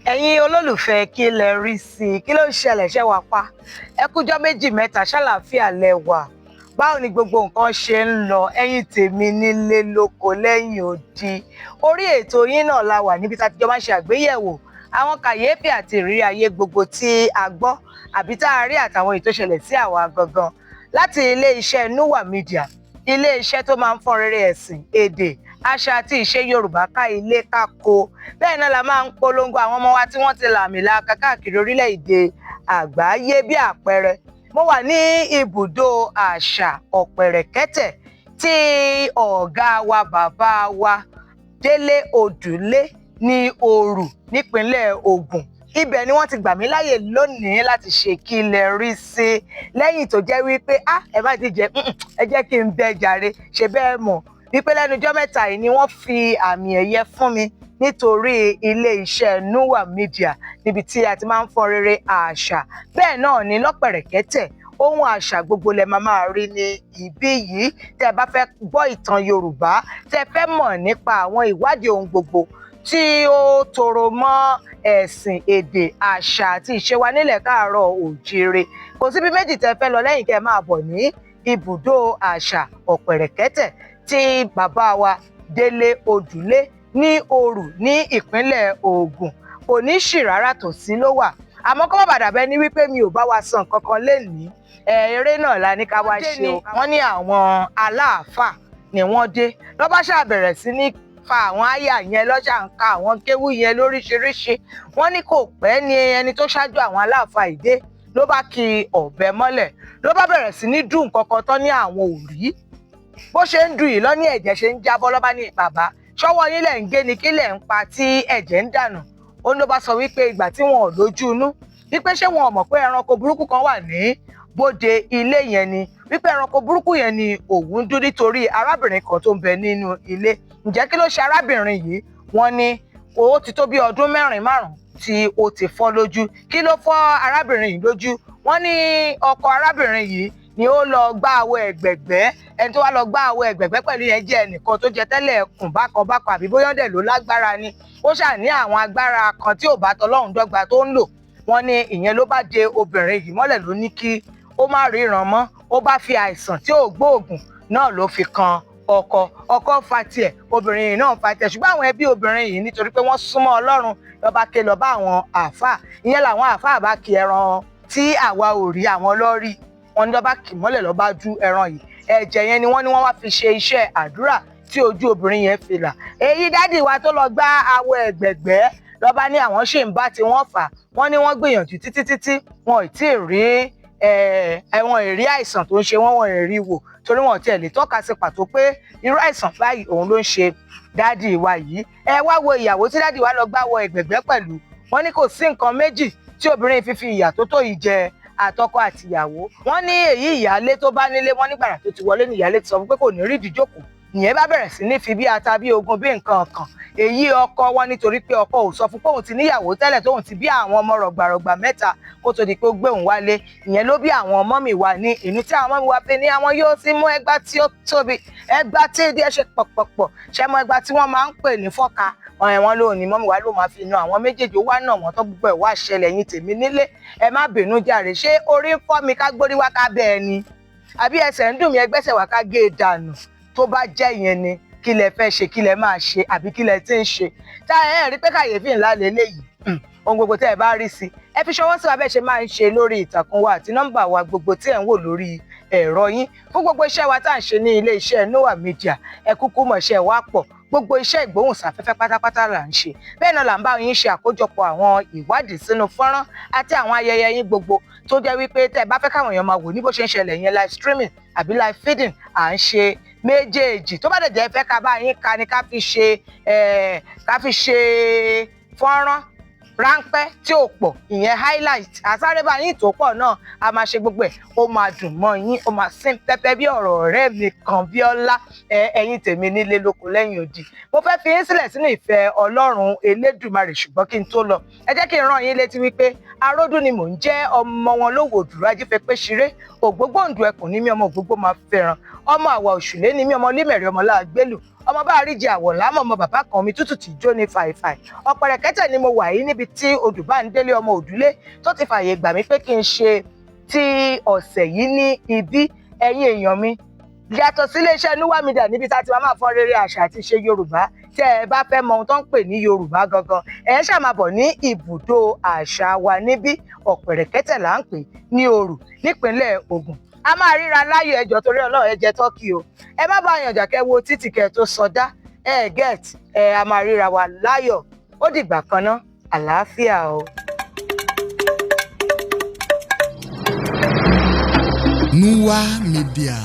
Ẹ̀yin olólùfẹ́, kí lẹ rí sí i? Kí ló ń ṣẹlẹ̀? Ṣẹ́ wàá pa? Ẹ kújọ́ méjì mẹ́ta, ṣàlàáfíà lẹ wà? Báwo ni gbogbo nǹkan ṣe ń lọ, ẹ̀yin tèmi nílé lóko lẹ́yìn odi? Orí ètò yín náà la wà, níbi tá a ti jọ máa ń ṣe àgbéyẹ̀wò àwọn kàyéfì àti ìrírí ayé gbogbo tí a gbọ́ àbí tá a rí, àtàwọn èyí tó ṣẹlẹ̀ sí àwa gangan, láti ilé iṣẹ́ Nuwa Media, ilé iṣẹ́ tó máa ń fọ́n rere ẹ̀sìn, èdè, àṣà àti ìṣe Yorùbá ká ilé kákó. Bẹ́ẹ̀ náà la máa ń polongo àwọn ọmọ wa tí wọ́n ti làmìlaaka káàkiri orílẹ̀-èdè àgbáyé. Bí àpẹẹrẹ, mo wà ní ibùdó àṣà Ọ̀pẹ̀rẹ̀kẹ́tẹ̀ tí ọ̀gá wa, bàbá wa Délé Odùlé ní Òrù nípínlẹ̀ Ògùn. Ibẹ̀ ni wọ́n ti gbà mí láàyè lónìí láti ṣe Kí Lẹ Rí Sí, lẹ́yìn tó jẹ́ wípé, ah, ẹ má ti jẹ, ẹ jẹ́ kí n bẹ jàre. Ṣe bẹ́ẹ̀ mọ̀ wípé lẹ́nu ọjọ́ mẹ́ta yìí ni wọ́n fi àmì ẹ̀yẹ fún mi nítorí ilé iṣẹ́ Nuwa Media, níbi tí a ti máa ń fọ́n rere àṣà. Bẹ́ẹ̀ náà ni lọ́pẹ̀rẹ̀kẹ́tẹ̀, ohun àṣà gbogbo lẹ máa máa rí ní ibí yìí. Tẹ́ ẹ bá fẹ́ gbọ́ ìtàn Yorùbá, tẹ́ ẹ fẹ́ mọ̀ nípa àwọn ìwádìí ohun gbogbo tí ó toro mọ́ ẹ̀sìn, èdè, àṣà àti ìṣe wa nílẹ̀ káàárọ̀ òjíire, kò síbi méjì tẹ́ fẹ́ lọ lẹ́yìn kẹ́ ẹ máa bọ̀ ní ibùdó àṣà Ọ̀pẹ̀rẹ̀kẹ́tẹ̀ tí bàbá wa Délé Odùlé ní Òrù ní ìpínlẹ̀ Ògùn. Kò ní ṣì rárá, tòsí ló wà. Àmọ́ kó má bàa dàbẹ́ ní wípé mi ò bá wa sọ nǹkan kan lénìí, eré náà la ní ká wá ṣe o. Wọ́n ní àwọn aláàfáà ni wọ́n dé lọ́ba ṣàbẹ̀rẹ̀ sí ní fa àwọn àyà yẹn, lọ́sà ń ka àwọn kéwú yẹn lóríṣiríṣi. Wọ́n ní kò pẹ́ ní ẹni tó ṣáájú àwọn aláàfáà ìdé ló bá ki ọ̀bẹ mọ́lẹ̀, ló bá bẹ̀rẹ̀ sí ní dùn kankan tán ní àwọn ò rí. Bó ṣe ń dùn yìí lọ ní ẹ̀jẹ̀ ṣe ń jábọ́. Lọ́ba ní, "Bàbá, ṣọ́wọ́ yín lẹ̀ ń gé ni? Kí lẹ̀ ń pa tí ẹ̀jẹ̀ ń dànù?" Ó ní ló bá sọ wípé ìgbà tí wọn ò lójú inú, wípé ṣé wọn ò mọ̀ pé ẹranko burúkú kan wà ní bóde ilé yẹn ni, wípé ẹranko burúkú yẹn ni òun ń dún nítorí arábìnrin kan tó ń bẹ nínú ilé. Ǹjẹ́ kí ló ṣe arábìnrin yìí? Wọ́n ní ó ti tó bí ọdún mẹ́rin márùn tí ó ti fọ́ lójú. Kí ló fọ́ arábìnrin yìí lójú? Wọ́n ní ọkọ arábìnrin yìí ni ó lọ gbá awọ ẹ̀gbẹ̀gbẹ́. Ẹni tó wá lọ gbá awọ ẹ̀gbẹ̀gbẹ́ pẹ̀lú yẹn jẹ́ ẹnìkan tó jẹ tẹ́lẹ̀ kùn bákan bákan, àbí bóyá dẹ̀ ló lágbára ni. Ó ṣà ní àwọn agbára kan tí ò bá tọlọ́run dọ́gba tó ń lò. Wọ́n ní ìyẹn ló bá de obìnrin yìí mọ́lẹ̀, ló ní kí ó má ríran mọ́. Ó bá fi àìsàn tí ò gbóògùn náà ló fi kan ọkọ. Ọkọ fa tiẹ̀, obìnrin yìí náà fa tiẹ̀. Ṣùgbọ́n àwọn ẹbí obìnrin yìí, nítorí pé wọ́n súnmọ́ Ọlọ́run, ló bá ké lọ bá àwọn àáfàá. Ìyẹn làwọn àáfàá bá kí ẹran tí àwa ò rí, àwọn lọ́rí wọn ní ló bá kì mọ́lẹ̀, ló bá dú ẹran yìí. Ẹ̀jẹ̀ yẹn ni wọ́n ní wọ́n wá fi ṣe iṣẹ́ àdúrà tí ojú obìnrin yẹn fi là. Èyí daddy wa tó lọ gbá awọ ẹ̀gbẹ̀gbẹ́ lọ́ba ní àwọn ṣì ń bá tí wọ́n fà. Wọ́n ní wọ́n gbìyànjú títí títí, wọn ò tí ì rí ẹ̀wọ̀n ìrí àìsàn tó ń ṣe wọ́n, wọn ò rí wò, torí wọn ò tiẹ̀ lè tọ́ka sí pàtó pé irú àìsàn báyìí òun ló ń ṣe daddy wa yìí. Ẹ wá wo ìyàwó tí daddy wa lọ gbá wọ ẹ̀gbẹ̀gbẹ́ pẹ̀lú. Wọ́n ní kò sí nǹkan méjì tí obìnrin fífi ìyà tó yìí jẹ àtọkọ àtìyàwó. Wọ́n ní èyí ìyáálé tó bá nílé, wọ́n nígbàrà tó ti wọlé ní ìyáálé ti sọ fún pé kò ní rí ìdíjókòó. Ìyẹn bá bẹ̀rẹ̀ sí ní fi bí ata, bí ogun, bí nǹkan kan èyí ọkọ wọn, nítorí pé ọkọ ò sọ fún pé òun ti níyàwó tẹ́lẹ̀, tóun ti bí àwọn ọmọ rọ̀gbàrọ̀gbà mẹ́ta kó tó di pé ó gbé òun wálé. Ìyẹn ló bí àwọn ọmọ mi wà ní inú, tí àwọn ọmọ mi wà pé ní àwọn yóò ti mú ẹgbà tí ó tóbi, ẹgbà tí ìdí ẹ ṣe pọ̀pọ̀pọ̀ ṣẹ́ mọ́, ẹgbà tí wọ́n máa ń pè ní fọ́ka wọn ló ní mummy wa ló máa fi na àwọn méjèèjì. Ó wá nà wọ́n tó, gbogbo ẹ̀ wá ṣẹlẹ̀. Yín tèmi nílé, ẹ má bínú jàre. Ṣé orí ń fọ́ mi ká gbórí wá ká bẹ́ẹ̀ ni, àbí ẹsẹ̀ ń dùn mí, ẹgbẹ́sẹ̀ wá ká gé e dànù? Tó bá jẹ́ ìyẹn ni, kí lẹ fẹ́ ṣe? Kí lẹ máa ṣe, àbí kí lẹ ti ń ṣe? Tá ẹ rí pé kàyéfì ńlá lélẹ́yìí. Ohun gbogbo tẹ́ ẹ bá rí sí, ẹ fi ṣọwọ́ sí wa bẹ́ẹ̀ ṣe máa ń ṣe lórí ìtàkùn wa àti nọ́mbà wa gbogbo tí ẹ̀ ń wò lórí ẹ̀rọ yín, fún gbogbo iṣẹ́ wa tá à ń ṣe ní ilé iṣẹ́ Noah Media. Ẹ kúkú mọ̀, iṣẹ́ wa pọ̀. Gbogbo iṣẹ́ ìgbóhùnsáfẹ́fẹ́ pátápátá là ń ṣe. Bẹ́ẹ̀ náà là ń bá yín ṣe àkójọpọ̀ àwọn ìwádìí sínú fọ́nrán àti àwọn ayẹyẹ yín gbogbo, tó jẹ́ wípé tẹ́ ẹ bá fẹ́ káwọn èèyàn máa wò ní bó ṣe ń ṣẹlẹ̀ yẹn, live streaming àbí live feeding, à ń ṣe méjèèjì. Tó bá dẹ̀ jẹ́ fẹ́ ká bá yín ka ni, ká fi ṣe fọ́nrán ráńpẹ́ tí ò pọ̀, ìyẹn highlight, àsárébá yín tó pọ̀ náà, a máa ṣe gbogbo ẹ̀. Ó máa dùn mọ́ yín, ó máa sín pẹ́pẹ́ bí ọ̀rọ̀ ọ̀rẹ́ mi kan Bíọ́lá. Ẹ̀yin tèmi nílé lóko lẹ́yìn odi, mo fẹ́ fi yín sílẹ̀ sínú ìfẹ́ Ọlọ́run Elédùmarè. Ṣùgbọ́n kí n tó lọ, ẹ jẹ́ kí n rán yín létí wípé Aródún ni mò ń jẹ́, ọmọ wọn lówó òdùrú ajífẹ́pẹ́ ṣeré ògbógbòǹdù ẹkùn ní mí, ọmọ ògbógbó máa fẹ́ràn, ọmọ àwà òṣùlé ní mí, ọmọ límẹ̀rẹ̀, ọmọ láàgbélù. Ọmọ bá rí jẹ àwọ̀ lámọ̀, ọmọ bàbá kan mi tútù tí jó ní fàìfàì. Ọ̀pẹ̀rẹ̀kẹ́tẹ̀ ni mo wà yìí, níbi tí Odùbándélé ọmọ òdúlé tó ti fààyè gbà mí pé kí n ṣe ti ọ̀sẹ̀ yìí ní ibí. Ẹ̀yin èèyàn mi, yàtọ̀ sí iléeṣẹ́ Nuwa Media, níbi tá a ti máa fọ́n rere àṣà àti ìṣe Yorùbá, tẹ́ ẹ bá fẹ́ mọ ohun tó ń pè ní Yorùbá gangan, ẹ ṣáà máa bọ̀ ní ibùdó àṣà wa níbí. Ọ̀pẹ̀rẹ̀kẹ́tẹ̀ là ń pè ní Òrù nípínlẹ̀ Ògùn. A máa ríra láyọ̀. Ẹjọ́, torí Ọlọ́run, ẹ jẹ turkey o. Ẹ má bá yànjà kẹ́ wo títì kẹ́ tó sọdá. Ẹ get ẹ. A máa ríra wa láyọ̀. Ó dìgbà kan ná, àlàáfíà o. Nuwa Media.